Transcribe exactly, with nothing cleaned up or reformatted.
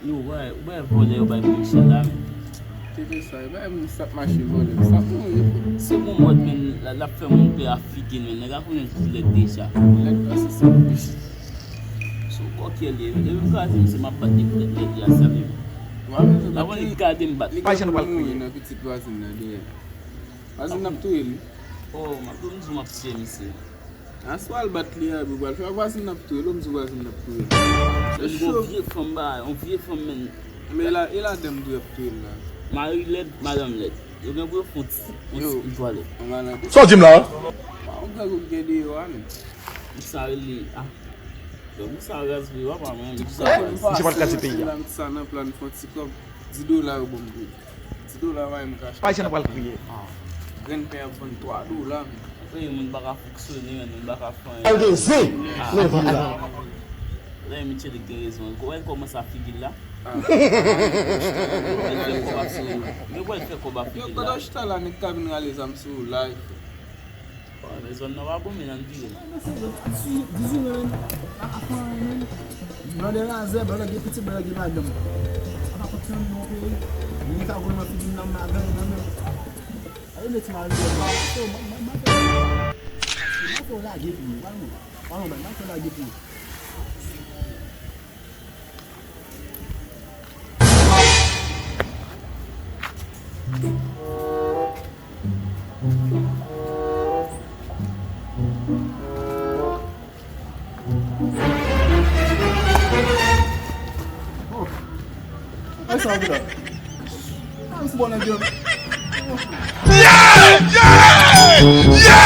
Yo, wè, ou wè vòlè yo bay pou Michel la, men. Tete sa, e bay moun sa ap mache vòlè, sa pou mwen. Se bon mòd, men, l ap fè moun pè a figi l, men nèg la konnen tout lèt deja. Lèt pase san plis. Se yon kòkyè li ye, e m kraze misye, m ap bat li pou tèt lèt li a, sa menm. Ou pa bezwen bat li. Li gade m bat. Li gen pou l mouri nan pitit vwazin nan dèyè. Vwazin nan ap touye li. Oh, m ap, m di w m ap tiye misye. Aswè al bat li a, epi w pral fè vwazin nan ap touye l, ou m di vwazin nan ap touye l. Yon gwo vye fanm ba, yon vye fanm, men. Men e la, e ladan m tou y ap touye l la. Mari lèd, madanm lèd. Yo gen pou yo fè yon ti, yon ti twalèt. Sa w di m la? Pa yon grangou k gen deyò a, men. Sa rele, ah. Donk, sa raz vre, w ap pa mwen, men sa raz. Misye pral kraze peyi a. Sa nan plan fè yon ti kòb, dis dola yo ban m pou li. Ti dola, mwen, m ka achte. Ayisyen nan pral kriye. Ah, grenn pen ap vann twa dola, men. Wi, moun pa ka fonksyone, men moun pa ka fè anyen. Al gen zen, men van al. Lè Michel gen rezon. Wè l kòmanse ap figi l la. Ah. Wè l fè kòb ap sou. Men wè l fè kòb ap figi l la. Yo, pandan w chita la, nèg ka vin rale zam sou ou la. Bon, men zòn nan pa bon, men ann vire non. Mesye, yo, dizuit an, pa ka fè anyen, men. Blòdè razè, blòdè gen pitit, blòdè gen madanm. Sa pa kont yon non peyi. Li ka goumen figi nan madanm nan men. Ale met mal yo. Mafya lage pou ou, pa non. Pa non, mafya lage pou ou. Ay, sa w la. Ay, se bon nèg yo. Yeah! Yeah! Yeah!